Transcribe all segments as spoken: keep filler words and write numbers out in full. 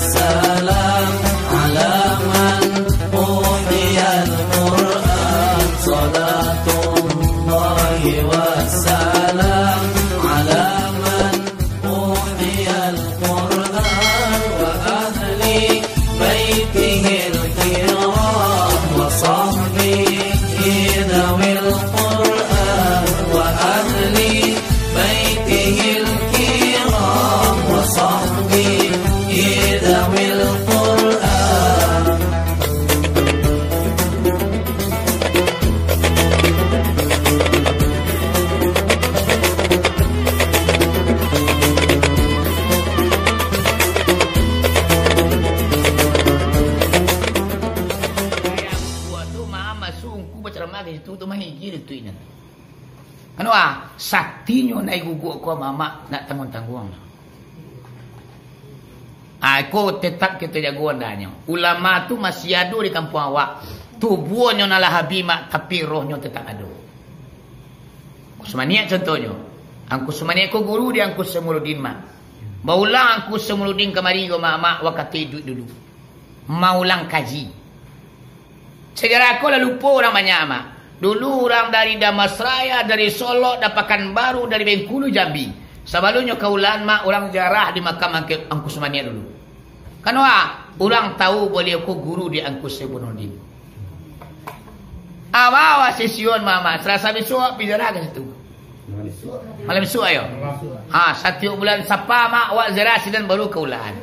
Salam ala man uhtiyal Qur'an. Salatullah wa salam ala man uhtiyal Qur'an wa ahli baitihil kiram wa sahbihi dawil Qur'an wa ahli baitihil kiram wa sahbihi dawil Qur'an. Buah tu mama sungku bacaramah ka situ tu mahigi tu inan. Anu ah, satinyo nai guguk ko mamak nak tangguang-tangguang. Ah, ko tetap kito jago andanyo. Ulama tu masih ado di kampuang awak. Tubuahnyo nan lah habih mak, tapi rohnyo tetap ado. Angku Sumaniak contohnyo. Angku Sumaniak ko guru di Angku Saifunuddin mak. Baulang Angku Saifunuddin kamari ko mamak wakatu iduik dulu. Maulang kaji. Sejarah ko lah lupo urang banyak, mak. Dulu urang dari Dharmasraya, dari Solok, dari Pakanbaru, dari Bengkulu, Jambi. Sabalumnyo ka Ulakan, mak, urang jarah di makam Angku, Angku Sumaniak dulu. Kano, ah, urang tahu baliau ko guru di Angku Saifunuddin. Awa-awa sisio, mak, mak. Salasa bisuak, pi jarah ka situ. Malam bisuak, yo? Ha, satiok bulan Sapa, mak, awak jarah sinan baru ka Ulakan.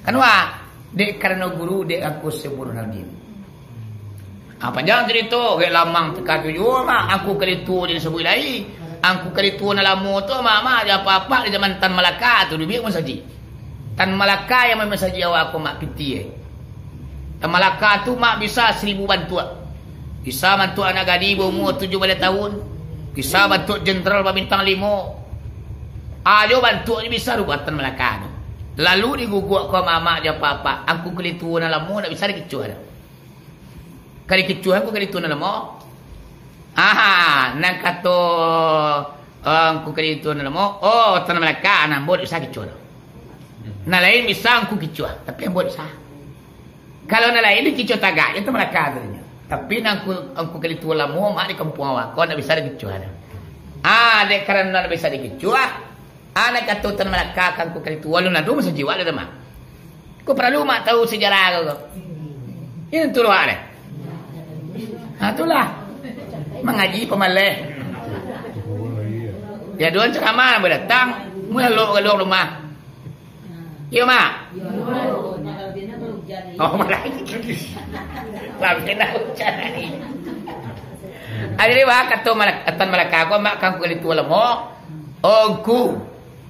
Kano, ah, dek karano guru, dek Angku Saifunuddin. Ha, panjang carito, gek lamang teka tu juo, mak, Angku Kalituo jan sabuik lai. Angku Kalituo nan lamo tu, mak, mak, di apak-apak di zaman Tan Malaka tu, duduak masajik. Tan Malaka yang main masajik awak ko, mak, piti, eh. Tan Malaka tu, mak, bisa saribu bantuak. Bisa bantuak anak gadih baumua tujuah baleh tahun. Bisa bantuak jenderal babintang limo. Ajo bantuaknyo bisa rupa Tan Malaka tu. Lalu diguguak ko mamak jo apak-apak. Angku Kalituo nan lamo ndak bisa dikicuah doh. Ka dikicuah Angku Kalituo nan lamo. Aha, nan kato, eh, Angku Kalituo nan lamo, oh, Tan Malaka, nan ambo ndak bisa kicuah doh. Nan lain bisa Angku kicuah, tapi ambo ndak bisa. Kalau nan lain dikicuah tagak, yo Tan Malaka tu nyo. Tapi nan Angku, Angku Kalituo lamo, mak, di kampuang awak ko ndak bisa dikicuah doh. Ah, dek karano ndak bisa dikicuah, Anak kato Tan Malaka ka Angku Kalituo, alun ado masajik awak lai, mak. Ko paralu mak tahu sejarah ko, ko. Itu tu awak deh. Ha, itulah. Mangaji pamaleh. Ya, duan ceramah badatang, mulalok ka luar rumah. Iyo, mak. Oh, malah. Lah, kena hujan ni. Ah, jadi, wah, kato Malak-, Tan Malaka ko, mak, ka Angku Kalituo lamo. Oh, Angku,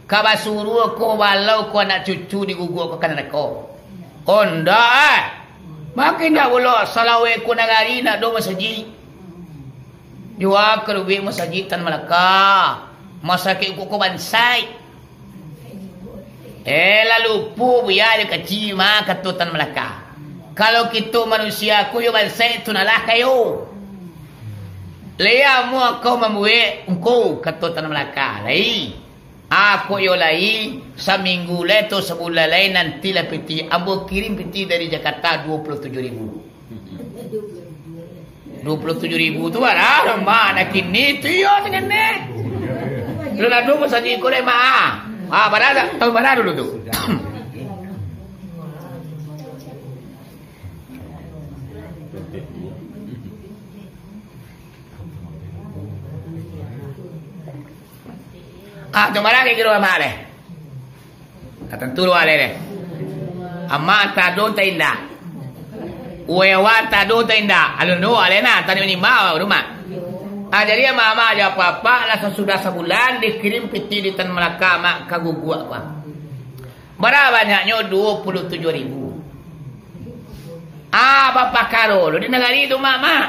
ka basuruah ko, balau ko anak cucu diguguak ko ka narako. Oh, ndak, eh. Makin ndak pulo, salawek ko nagari ndak ado masajik. Jua ka duduak masajik Tan Malaka. Masakik ko, ko bansaik. Eh, lah lupo buya jo kaci mah, kato Tan Malaka. Kalau kito manusia ko yo bansaik tu nalah kayo. Lai amuah kau mambuek ungku, kato Tan Malaka. Lai. Ako yo lai, saminggu lai atau sabulan lai nantilah piti. Ambo kirim piti dari Jakarta duo puluah tujuah ribu. Duo puluah tujuah ribu tu bara, mak, nak kini tu yo tengah ni. Dulu ado masajik ko lai, mak. Ah, bara, tahun bara dulu tu. Ah, tu bara kiro mak deh. Ah, tantu lo alai deh. Amak antah ado antah indak. Uwai awan antah ado antah indak. Alun do alai nah, antah di minimal rumah. Ah, jadi amak-amak jo apak-apak lah sasudah sabulan dikirim piti di Tan Malaka, mak, ka guguak, mak. Bara banyaknyo? Duo puluah tujuah ribu. Ah, bapakaro lo di nagari tu, mak, mak.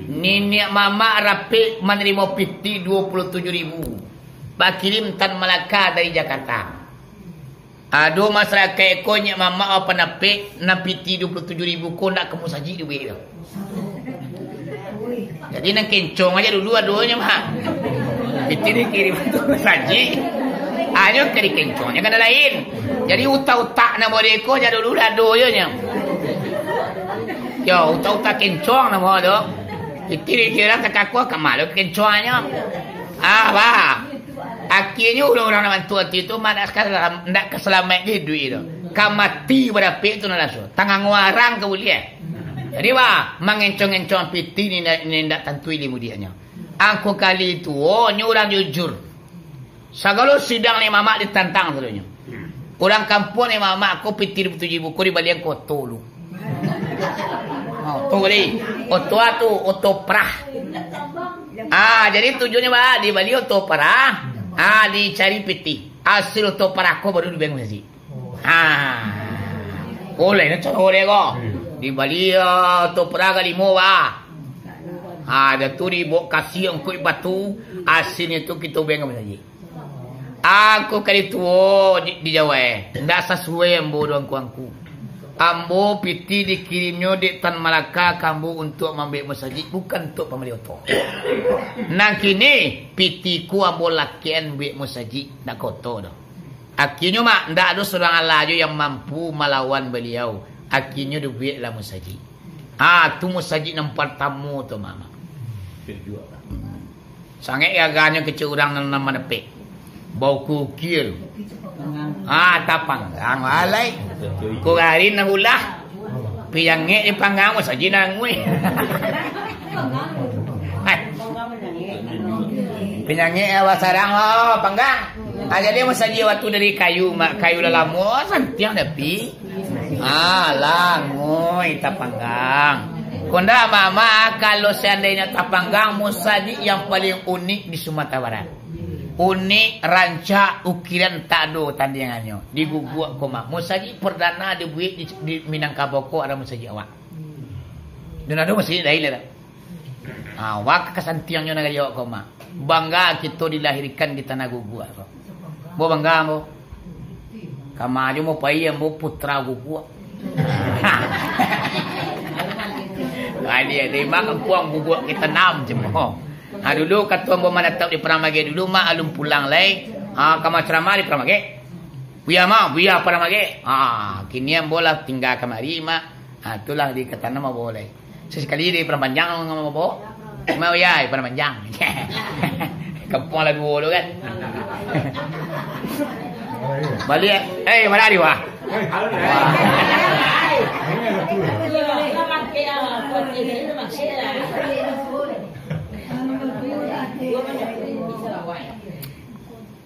Niniak mamak rapek manarimo piti duo puluah tujuah ribu. Bakirim Tan Malaka dari Jakarta. Ado masarakaik ko, nyiak mamak, apo napek, nan piti duo puluah tujuah ribu ko ndak ka musajik duit tu. Jadi nan kencong aja dulu adonyo, mak. Piti dikirim tu musajik. Anyo ka dikencong, nyo kan lain. Jadi utak-utak namo deko ja dulu dado yo nyo. Yo, utak-utak kencong namo tu. Itu dikira kakak ka malu kencongnyo. Ah, bah. Akhirnyo urang-urang nan bantu ati tu, mak ndak ka salam-, ndak ka salamaik di duit tu. Ka mati barapek tu nan raso. Tangan urang ka buliah. Jadi, bah, mangencong-ngencong piti ni ndak, ni ndak tantu ilmu dianyo. Angku kali tuo, nyo urang jujur. Sagalo sidang ni mamak ditantang sadonyo. Urang kampuang ni mamak ko piti duo puluah tujuah ribu ko dibalian ka oto lu. Oh, oto bali. Oto a tu, oto perah. Ah, jadi tujuannyo ba, dibali oto perah. Ah, dicari piti. Hasil oto perah ko baru dibayang masajik. Ah. Oh, lain caro dia ko. Dibali, ah, oto perah ka limo ba. Ah, dah tu dibawa kasi angkuik batu. Hasilnyo tu kito bayang masajik. Angku kali tuo di, di Jawa, eh. Ndak sasuai ambo doh angku-angku. Ambo piti dikirimnyo dek Tan Malaka ka ambo untuak mambuek masajik, bukan untuak pambali oto. Nan kini, piti ko ambo lakekan buek masajik, ndak ka oto doh. Akhirnyo, mak, ndak ado surang alah juo yang mampu malawan baliau. Akhirnyo dibueklah masajik. Ah, tu masajik nan partamo tu, mak, mak. Sangaik gaganyo kecek urang nan, nan manapek. Baukukil. Ah, tapanggang alai. Kurarin nan ulah. Piyangek dipanggang, masajik nan anguih. Hai. Piyangek awak sarang, oh, panggang. Ah, jadi masajik waktu dari kayu, mak, kayu lah lamo, santiang tapi. Ah, langoi tapanggang. Konda mama, kalau seandainya tapanggang, musajik yang paling unik di Sumatera Barat. Unik, rancak, ukiran tak ado tandingannyo. Di Guguak ko, mak. Musajik perdana dibuek di, di Minangkabau ko, ado musajik awak. Dan ado musajik lain lah. Ah, wak kasantiangnyo nagari awak ko, mak. Bangga kito dilahirkan di tanah Guguak ko. Ambo bangga ambo. Kama jo ambo pai ambo putra Guguak. Adi-adi mak kampuang Guguak kito nam cemo. Ha, dulu kato ambo manatap di Padang Magek dulu, mak alun pulang lai. Ha, kama ceramah di Padang Magek. Buya ma, buya Padang Magek. Ha, kini ambo lah tingga kamari, mak. Ha, itulah di Katanam ambo lai. Sasikali di Padang Panjang, ngomong apo? Mau ya, Padang Panjang. Kampuang lah duo tu kan. Baliak, eh, mana dia, wah?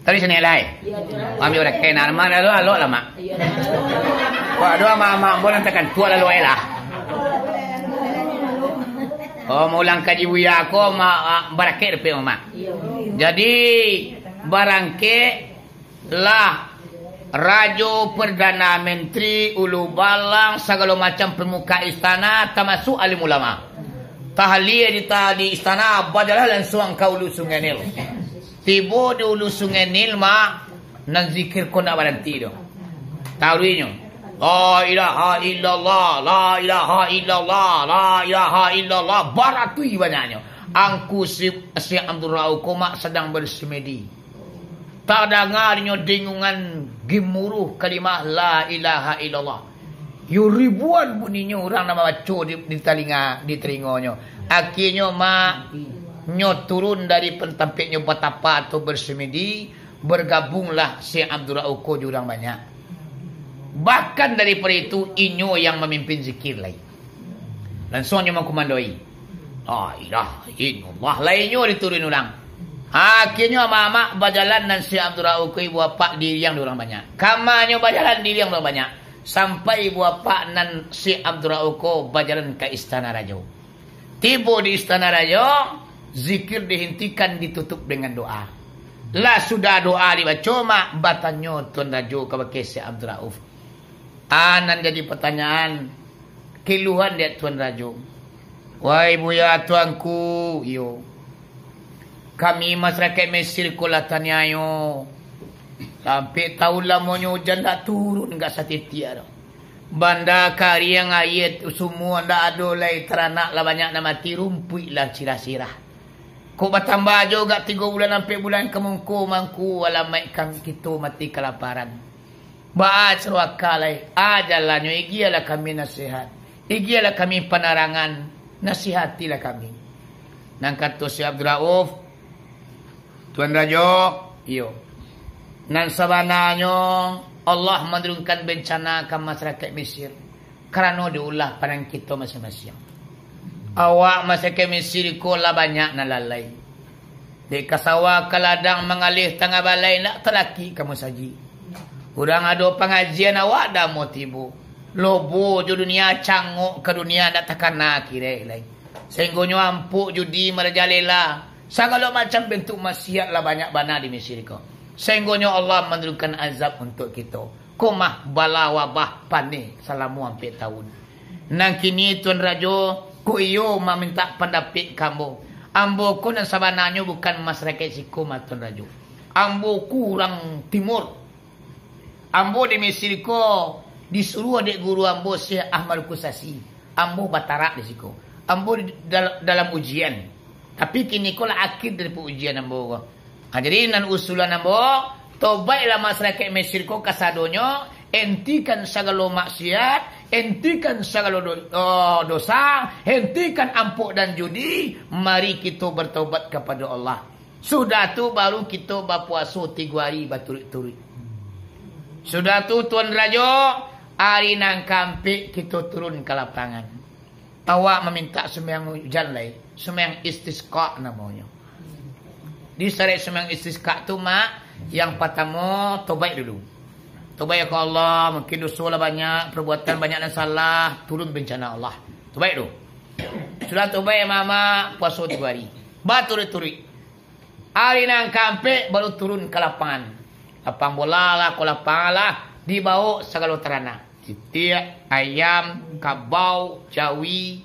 Tadi sini lai. Ambil udah kena, mana lo, lo lah, mak. Waduh, mak, mak, boleh tekan tua lalu ai lah. Oh, mau ulang kaji buya ko, ma-, ah, barangkek dapek, mak. Jadi, barangkek lah Rajo, Perdana Menteri, Ulu Balang, sagalo macam pemuka istana, tamasuk alim ulama. Tahlil di ta-, di istana, bajalan langsung ka Ulu Sungai Nil. Tibo di Ulu Sungai Nil, mak, nan zikir ko ndak baranti doh. Taruihnyo, "La ilaha illallah, la ilaha illallah, la ilaha illallah," baratui banyaknyo. Angku si, si Abdul Rauf ko, mak, sadang bersemedi. Tadanga dinyo dengungan gemuruh kalimah la ilaha illallah. Yo ribuan bunyinyo urang nan mambaco di, di talinga, di talingonyo. Akhirnyo, mak, nyo turun dari pentampeknyo batapa atau bersemedi, bergabunglah Syekh Abdul Rauf ko jo urang banyak. Bahkan daripado itu, inyo yang mamimpin zikir lai. Langsung nyo mangkumandoi. La ilaha illallah. Lainyo diturun urang. Akhirnyo amak-amak bajalan nan Syekh Abdul Rauf ko ibu apak diriang di urang banyak. Kamanyo bajalan diriang di urang banyak. Sampai ibu apak nan Syekh Abdul Rauf ko bajalan ka istana rajo. Tibo di istana rajo, zikir dihentikan, ditutup dengan doa. Lah sudah doa dibaco, mak, batanyo Tuan Rajo kabake Syekh Abdul Rauf. Ah, nan jadi patanyaan, keluhan dek Tuan Rajo. Wahai Buya Tuanku, iyo. Kami masarakaik Mesir ko lah taniayo. Sampai taun lamonyo ujan dak turun ka satitiak doh. Banda kariang, aia sumua ndak ado lai, taranak lah banyak nan mati, rumpuik lah sirah-sirah. Kok batambah ajo gak tigo bulan ampek bulan ka mungko mangko alamaik kami kito mati kalaparan. Baa caro aka lai, ajalannyo igialah kami nasihat, igialah kami panarangan, nasihatilah kami. Nan kato Syekh Abdul Rauf, Tuan Rajo, iyo. Nan sabananyo Allah manurunkan bencana ka masyarakat Mesir karano diulah pandang kito masiang-masiang. Awak masyarakat Mesir ko lah banyak nan lalai. Dek ka sawah ka ladang mangalih tangah balai nak talakik ka musajik. Urang ado pangajian awak damo tibo. Lobo jo dunia, cangok ka dunia, ndak takana akiraik lai. Sainggonyo ampuk judi marajalela. Sagalo macam bentuk maksiat lah banyak bana di Mesir ko. Sainggonyo Allah manurunkan azab untuak kito. Ko mah bala wabah paneh salamo ampek taun. Nan kini Tuan Rajo, ko iyo mamintak pandapek ka ambo. Ambo ko nan sabananyo bukan masarakaik siko mah Tuan Rajo. Ambo ko urang timur. Ambo di Mesir ko disuruah dek guru ambo Syekh Ahmad Kusasi. Ambo batarak di siko. Ambo di dal-, dalam ujian. Tapi kini ko lah akhir dari ujian ambo ko. Ha, jadi nan usulan ambo, tobaiklah masarakaik Mesir ko kasadonyo, entikan sagalo maksiat, entikan sagalo do-, oh, dosa, entikan ampuk dan judi, mari kito bertobat kapado Allah. Sudah tu baru kito bapuaso tigo ari baturuik-turuik. Sudah tu Tuan Rajo, ari nan kaampek kito turun ka lapangan. Awak mamintak sumbayang ujan lai, sumbayang istisqa namonyo. Di syarat sumbayang istisqa tu, Mak, yang patamo, tobaik dulu. Tobaik ka Allah, mungkin doso lah banyak, perbuatan banyak nan salah, turun bencana Allah. Tobaik dulu. Sudah tobaik, Mak, puaso tigo ari. Baturuik-turuik. Ari nan kaampek baru turun ka lapangan. Lapang bola lah, ko lapangan lah, dibaok sagalo taranak. Kitiak, ayam, kabau, jawi.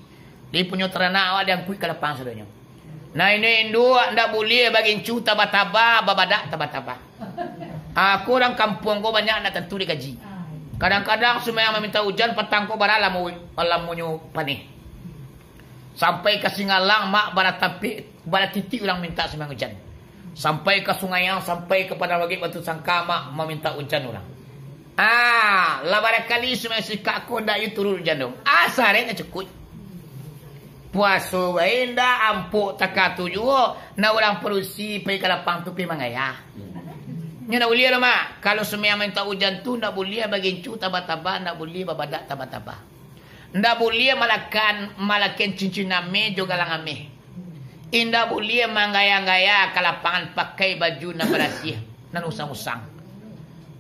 Di punyo taranak awak diangkuik ka lapangan sadonyo. Nah, induak-induak ndak buliah bagincu taba-taba, babadak taba-taba. Aku urang kampuang ko banyak ndak tantu digaji. Kadang-kadang sumbayang mamintak ujan, patang ko bara lamo, lamonyo paneh. Sampai ka Singalang, Mak, bara tapik, bara titik urang mintak sumbayang ujan. Sampai ka Sungaiang, sampai ka Padang Bagik, Batu Sangka, Mak, mamintak ujan urang. Ah, lah barakali sumbayang istisqa ko ndak yo turun ujan tu. Ah, sarek ndak cukuik. Puaso bae ndak, ampuk taka tu juo, nak urang padusi pai ka lapang tu pai manggaya. Nyo ndak buliah lo, Mak. Kalau sumbayang mintak ujan tu ndak buliah bagincu taba-taba, ndak buliah babadak taba-taba. Ndak buliah malakan, malakan cincin ameh jo galang ameh. Indak buliah manggaya-gaya ka lapangan pakai baju nan barasiah, nan usang-usang.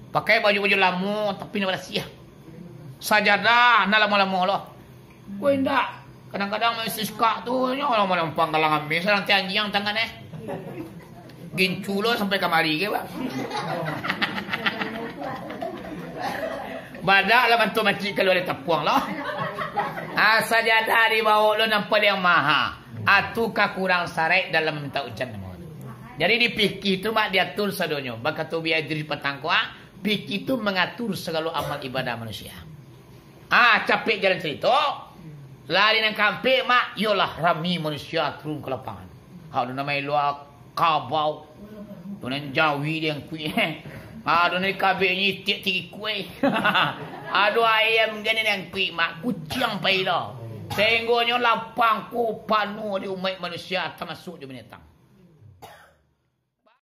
Pakai baju-baju lamo, tapi nan barasiah. Sajadah nan lamo-lamo lo. Weh, indak. Kadang-kadang main siskak tu, nyo lamo-lamo panggalang ameh, sarang tianjiang tangan, eh. Gincu lo sampai kamari ke, Pak. Badak lah bantuak mancik kalua dari tapuang lo. Ah, sajadah dibaok lo nan paliang maha. Ah, tu ka kurang saraik dalam mintak ujan namo tu. Jadi di fikih tu, Mak, diatur sadonyo. Bakato Buya Idris patang ko, ah, fikih tu mangatur sagalo amal ibadah manusia. Ah, capek jalan carito. Lah ari nan kaampek, Mak, iyolah rami manusia turun ka lapangan. Ado nan main lua kabau. Ado nan jawi diangkuik. Ado nan kabek nyitik tinggi kuai. Ado ayam gini diangkuik, Mak, kuciang pai lo. Sahinggonyo lapang ko panuah di umaik manusia, tamasuak jo binatang.